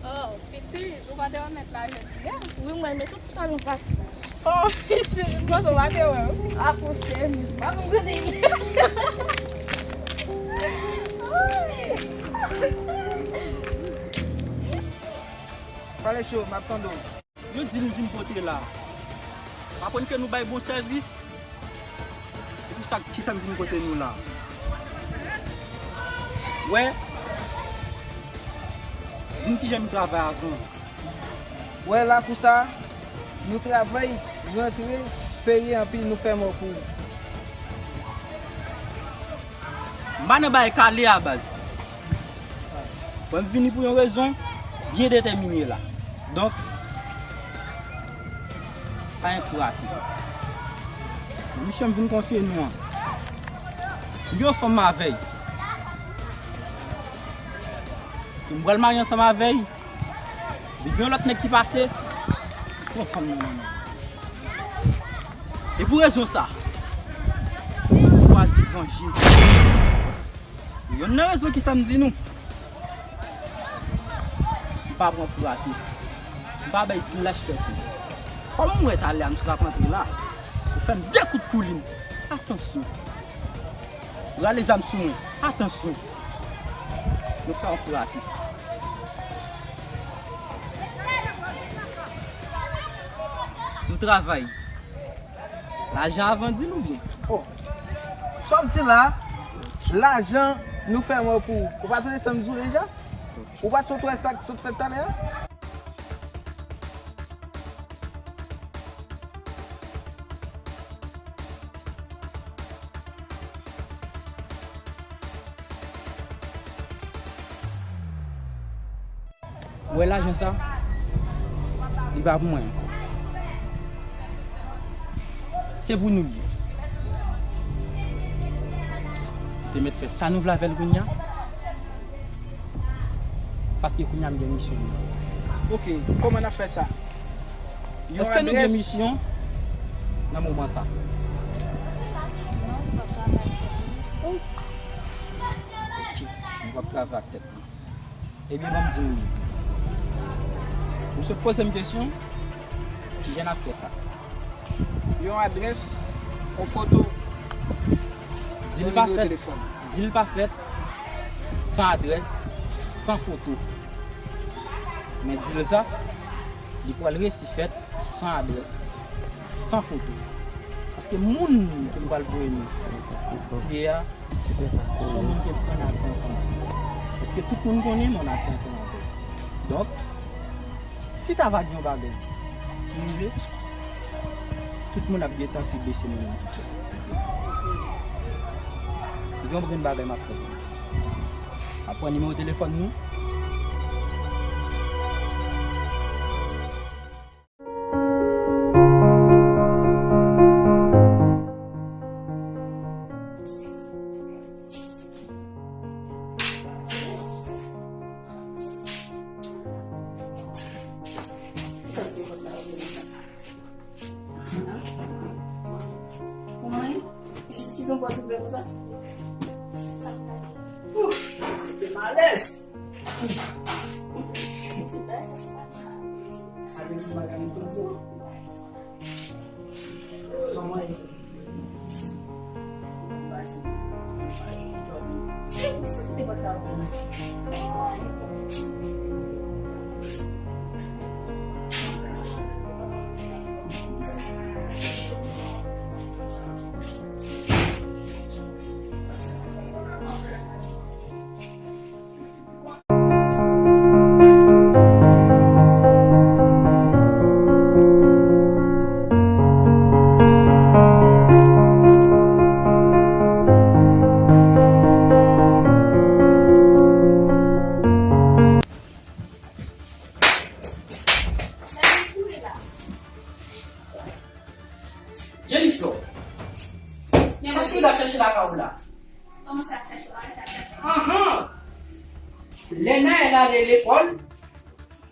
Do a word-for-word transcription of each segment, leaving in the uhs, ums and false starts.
Oh, pitit, ou pa te remèt la jodi a? Wi, mwen, men tout talon pa. Oh, pitit, mwen, ou pa te wè, wi. Apwoche, m pa konn kote l ye. Pale cho, m ap tande w. Yo di m vin pote la. M aprann ke nou bay bon sèvis. Se pou sa ki fè m vin pote nou la. Wè, di m kijan nou travay avan. Wè, lakou sa, nou travay, rantre, peye, anpi nou fèmen pou ou. M pa nan bagay kale a, baz. Bon, m vini pou yon rezon byen detèmine la. Donk, pa anyen pou rate. Misyon m vin konfye nou an. M gen yon fanm m avè l. M pral marye ansanm avè l. Li gen yon lòt nèg ki pase. Pran fanm nan nan men. E pou rezon sa, m chwazi vanje. Youn nan rezon ki fè m di nou, m pa pran pou rate. M pa bay di m lach fè kou. Kòm m wè talè a misye t ap antre la, ou fè m de kout koulin. Atansyon. Rale zam sou mwen. Atansyon. Nou fè yon kou rate. M travay. Lajan avan di nou byen. Oh. Sa w ap di la, lajan nou fè mwen pou ou. Ou pa tande sa m di w deja? Ou pa t sot wè sa k sot fèt talè a? Ou wè lajan sa, li pa pou mwen. Se pou nou l ye. Te mèt fè sa nou vle avè l kounye a. Paske kounye a m gen misyon. Ok, kòman n ap fè sa? Èske nou gen misyon nan moman sa? Ok, nou p ap travay ak tèt nou. Ebyen, ban m di w li. Ou sot poze m kesyon, kijan n ap fè sa? Yon adrès, yon foto, yon nimewo telefòn. Dil pa fèt, dil pa fèt san adrès, san foto. Men dil sa, li pral resi fèt san adrès, san foto. Paske moun ke m pral voye nou fye a, se yon moun ke m ann afè ansanm avè l. Paske tout moun konnen m ann afè ansanm avè l. Donk, si ta va gen yon bagay ki rive, tout moun ap gentan se bese moun ki fè. Gen yon grenn bagay m ap fè pou nou. Ap pran nimewo telefòn nou. Kòman ye? Jis ki gen bò tout bèl konsa. Ouh, se te malèz. Sa gen ti bagay m tonton. Kòman ye sa? Jennifer, sa ki w t ap chache lakay ou la? Kòman sa ap chache? Kòman sa ap chache? Ahan! Lè Naël ale lekòl,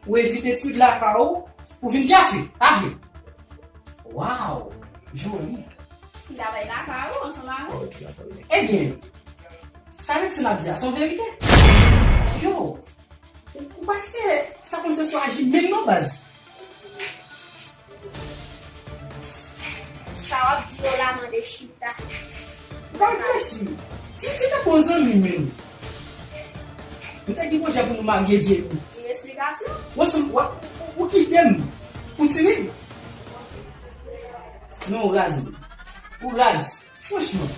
ou evite etid lakay ou, ou vin pyafe, pa vre? Waw! Joli! Li ta bay lakay ou ansanm avè l. Ebyen, Sa Redson ap di a, se yon verite? Yo, ou, ou pa se sa konn se sou aji menm non, baz. Sa w ap di yo la mande chita. Ou pa reflechi. Ti, ti tankou yon zanmi menm. Nou te gen pwojè pou nou marye, Jenny. Gen esplikasyon? Ou sanm-, ou, ou, ou kite m pou timid? Non, ou raz, menm. Ou raz. Franchman.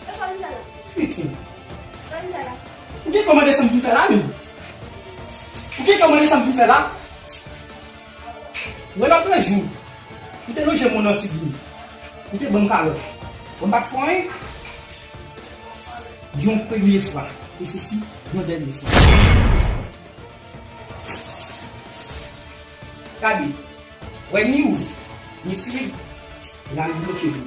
E sa m fè la? Piten. Sa m fè la? Ou gen kòmande sa m vin fè la, menm? Ou gen kòmande sa m vin fè la? Wè lòt jou, ou te lonje men w nan figi m. Ou te ban m kalòt. Bon, m pa t fè w anyen. Yon premye fwa, e sesi yon dènye fwa. Gade, wè ni ou, ni Tirig, la m bloke nou.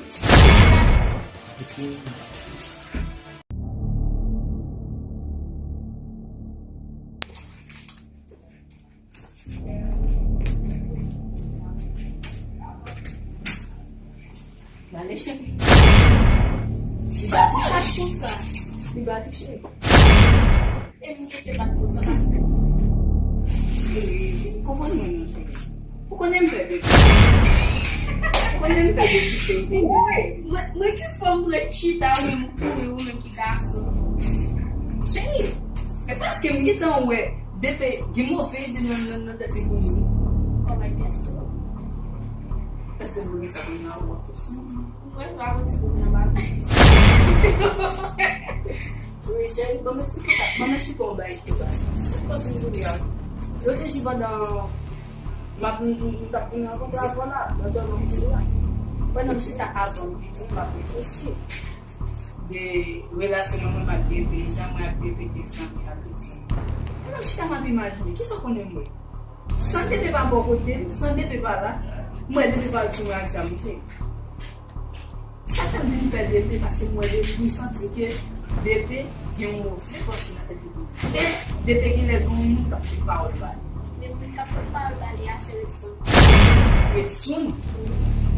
Ba lèche. Li pa touche aksyon sa. Li pa touche. E m kite bat pou sa. E, konprann mwen non, cheri. Ou konnen m pè de. Ou konnen m pè de kite. Wi, mwen, mwen ki fanm ret chita, wi, m kouri, ou menm ki gason. Cheri, e paske m gentan wè, depi gen move ide nan, nan, nan tèt li pou nou. Kòman èske? Èske nou gen sa pou nou wè tou sou? Mwen pa yon ti boug nan bagay. Wi, cheri, ban m esplike sa. Ban m esplike yon bagay ki pase. Se kote m kounye a. Yo te di pandan m ap, m, m, m t ap vin rankontre avè w la, pandan m ap di la. Pandan m chita avan m vini, m ap reflechi de relasyon mwen menm ak Bebe, jan mwen ak Bebe te sanble ak tout sa. Pandan m chita, m ap imajine, kisa w konnen m wè? San Depe pa bò kote m, san Depe pa la, m wè Depe pa sou mwen ak zam, cheri. Sa fè m vin pè Depe, paske m wè Depe, m santi ke Depe gen yon move panse nan tèt li. E Depe genlè gen yon moun k ap met pawòl ba li. Men moun k ap met pawòl ba li a, se Redson. Redson?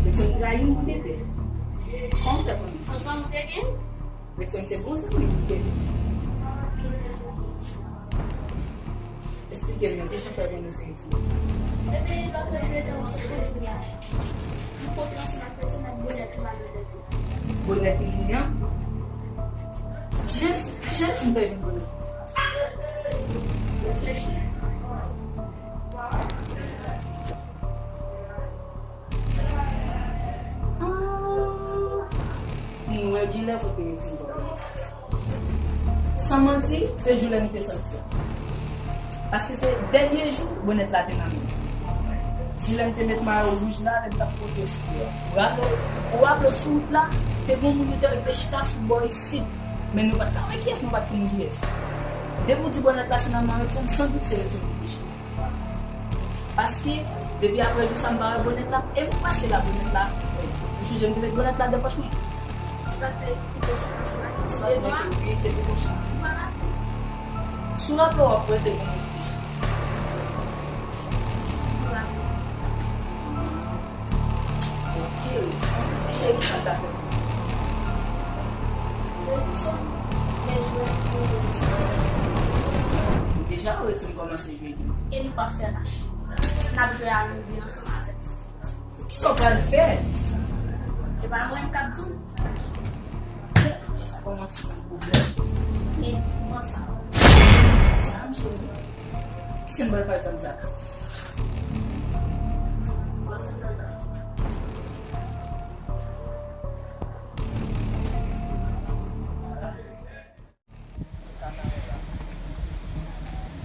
Redson trayi m pou Depe. Kòman w fè konnen? Ansanm ou te gen? Redson se bon zanmi m, Depe. Esplike m non, kijan w fè konnen se Redson? Ebyen, lòt lè m rete ansanm ak Redson la. M kontre ansanm ak Redson ak Bonèt, m al wè Bonèt. Bonèt li an? Kijan, kijan ti m fè vin Bonèt? Reflechi. Ah, mwen wè gen lè vre ke Redson bò. San manti, se jou lè m te sòti a. Paske se dènye jou Bonèt la te nan men m. Jou lè m te met mayo wouj la, lè m t ap pote sou yo a. Ou raple w, ou raple w sou wout la, te gen yon moun nou te wè ki te chita sou bò isit. Men nou pa t ka wè kiyès, nou pa t konn kiyès. Depi w di Bonèt la se nan men Redson, san dout se Redson ki te chita. Paske, depi apre jou sa, m pa wè Bonèt la, e m pase la Bonèt la, ou sonje m te met Bonèt la nan pòch mwen. Sa te kite chita sou la, ti de nwa. Sou raple w ap wè te gen yon ti. Ok, Redson. E cheri, sa ta fè? Redson, lè jwèt, nou jwe sa. Ou deja wè Redson kòmanse jwe byen. E nou pa fè lach. N ap jwe a nou byen ansanm avèk. Kisa w pral fè? E pa mwen k ap di w. Sa kòmanse yon pwoblèm. E kòman sa? Sa, m cheri. Kisa m pral fè zam sa?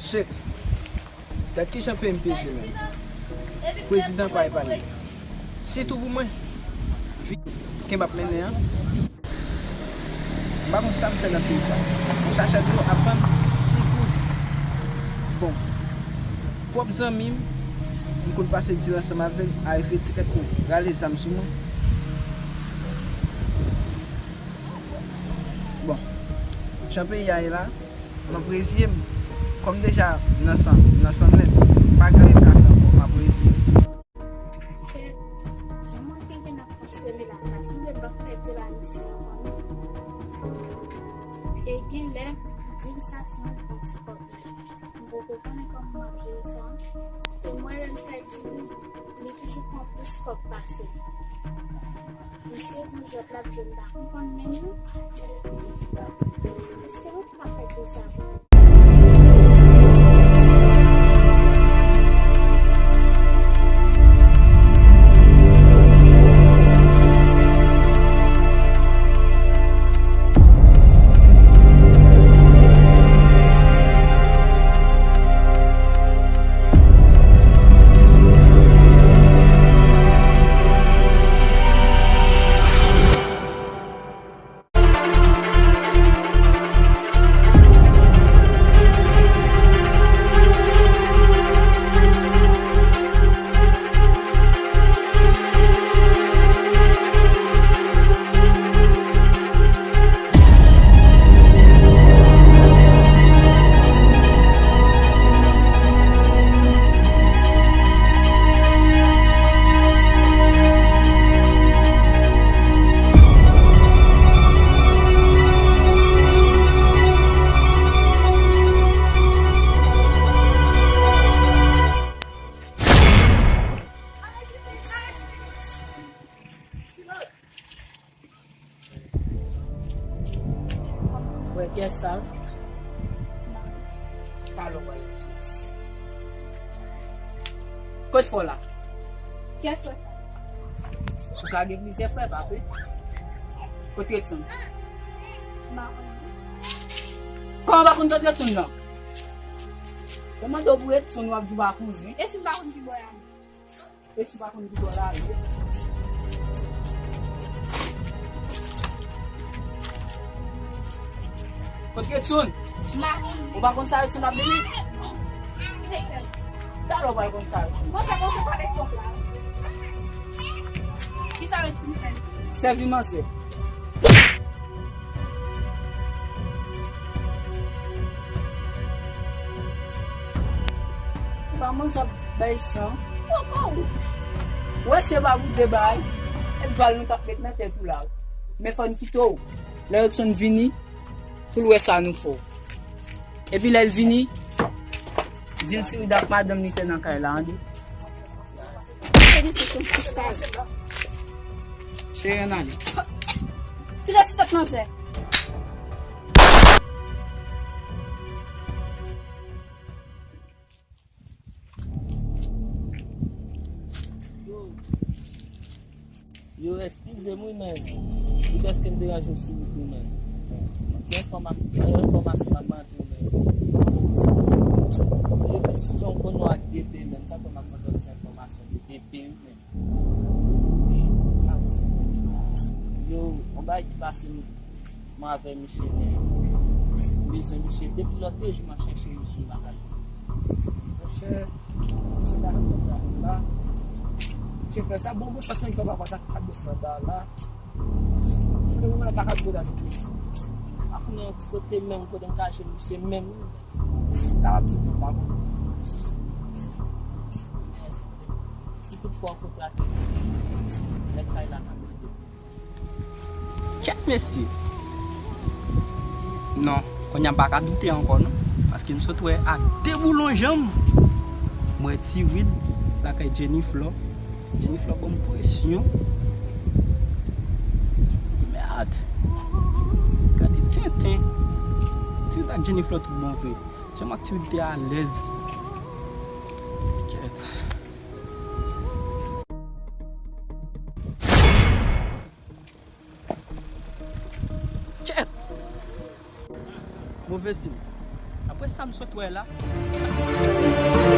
Chèf, gad kijan peyi m peze menm. Prezidan pa epaye. Sitou pou mwen. Fi, kenbe ap mennen an. M pa konn sa m fè nan peyi sa. Chachèt yo ap ban m ti kou. Bon, pwòp zanmi m, m konn pase dil ansanm avè l, arive trèt mwen, rale zam sou mwen. Bon, jan peyi a ye la, m ap reziye m. Kòm deja nan san, nan san nèt, pa gen anyen m ka fè ankò, m ap reziye m. Chèf, jan mwen kenbe n ap fonksyone la, pa sanble m p ap fè tiramisu ankò non. E gen lè, dil sa se yon gwo ti kòb. M poko konnen kòman m ap jere sa. E mwen, lè m fè dil, li toujou pran plis kòb pase m. Misye gon jwèt l ap jwe, m pa konprann menm non. Èske nou pa fè dil sa pou mwen? Wè, kiyès sa? Talè w pral gen kiyès. Kote fò la? Kiyès wè sa? Ou ka gen plizyè frè, pa vre? Kote Edson? M pa konn. Kòman w pa konn kote Edson nan? Yo mande w pou Edson, w ap di w pa konnen. E si m pa konn ki bò y ale? E si w pa konn ki bò l ale? Kote Edson? M pa konn. Ou pa konn sa Edson ap vini? Talè w pral konn sa Edson. Bon, se konsa pa met kòb la. Kisa Edson fè? Sèvi manzè. Ou pa manzè ap bay san. Poko ou. Wè se pa pou de bay. E bal nou t ap met nan tèt ou la. Men fò n kite w. Lè Edson vini, pou l wè sa nou fè w. Epi lè l vini, di l Tirida ak madanm li te nan kay la, tande. Cheri, ann ale. Tire sou tèt manzè. Yo, yo, eskize m wi, men. Poutèske m deranje w, silvouplè, men. Yon ti enfòma-, yon enfòmasyon m ap mande w, men. Epi, si w konn w ak D P, men, sa fè m ap mande w ti enfòmasyon de D P wi, men. Yo, yon bagay ki pase m, mwen avè misye, men m bezwen misye. Depi lòtrejou, m ap chèche misye, m pa ka jwenn. Monchè, se pa nan travay la. Misye fè sa, bon, bon, sa se nèg yo pa sa k ap deside la. Mwen menm, mwen pa ka jwenn avèk misye. Pa konnen yon ti kote menm, kote m ka jwenn misye menm. Kapab di nou pa bon. Si tout fwa w kontrake misye, nèg kay la ka mande. Kèt mesye! Non, kounye a m pa ka doute ankò non, paske m sot wè ak de boulon janm. M wè Ti Wid lakay Jenny Flor. Jenny Flor ban m presyon. Mèd! Gade tenten! Ti Wid ak Jenny Flor tout bon vre. Jan m ak Ti Wid te alèz. Kèt. Kèt! Move siy. Apre sa m sot wè la, sa m sot wè.